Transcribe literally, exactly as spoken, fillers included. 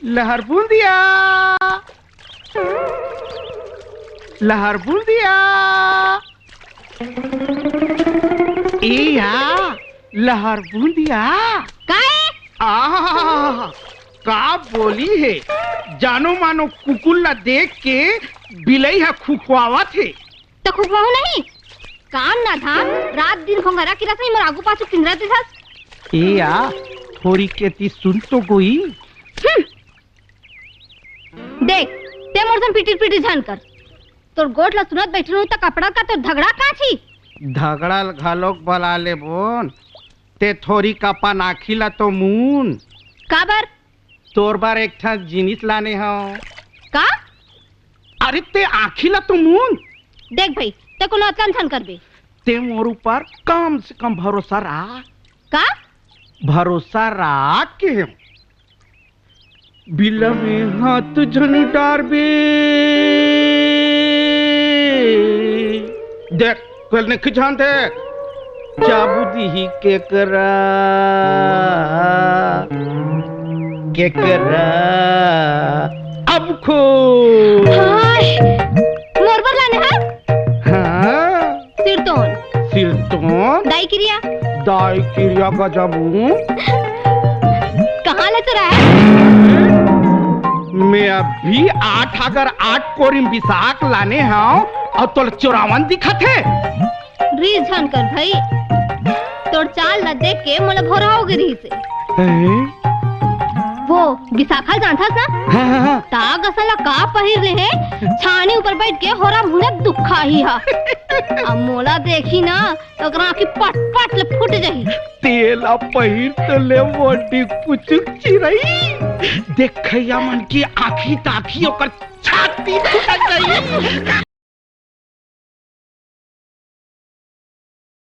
लहर बूंदिया, लहर बूंदिया। ए या, लहर बूंदिया। का ए? आहा, का बोली हे? जानो मानो कुकुर ला देख के बिलई ह खुखवावत हे। त खुखवाहू नहीं? काम ना धाम, रात दिन घोंघरा किरत रही, मोर आगू पाछू किंदरत दिखस। ए या, थोरी केती सुन तो गोई। हम्म। देख, ते मोर सन पिटिर पिटिर झन कर। तोर गोठ ला सुनत बइठे रहूं त कपड़ा का तोर धगड़ा कांची? धगड़ा ल घलोक बला लेबोन, ते थोरी कपन आँखी ला तो मून। काबर? तोर बर एक ठन जिनिस लाने हंव। का? अरे ते आँखी ला तो मून। देख भई, ते कोनो अतका झन करबे। ते मोर ऊपर कम से कम भरोसा राख। का? भरोसा राख के हम। बिला में हाथ झन डारबे। देख, कल ने खिझान दे। जाबू दिही केकरा, केकरा। अब खो। हाय, मोर बर लाने हा? हाँ। सिरतोन। सिरतोन? दाई किरिया। दाई किरिया गजबू। कहाँ ले चुरा है? मैं अभी आठ अगर आठ कोरी बिसाख लाने हंव अउ तोला चोरावन दिखत हे। रीझ झन कर भई, तोर चाल ला देख के मोला भोरा हो गे रहिस हे। हैं? वो बिसाखा जानथस ना? हाँ, हाँ, हाँ। ताग असन ला का पहिर ले हे, छानी ऊपर बैठ के होरा मुड़े दुखाही हा। अब मोला देखी ना, त ओकरा आँखी पट पट ले फूट जाही। तेला पहिर तो ले मोटी पुचुक चिरई। देखइया मन के आँखी ताखी ओकर छाती फूट जाही।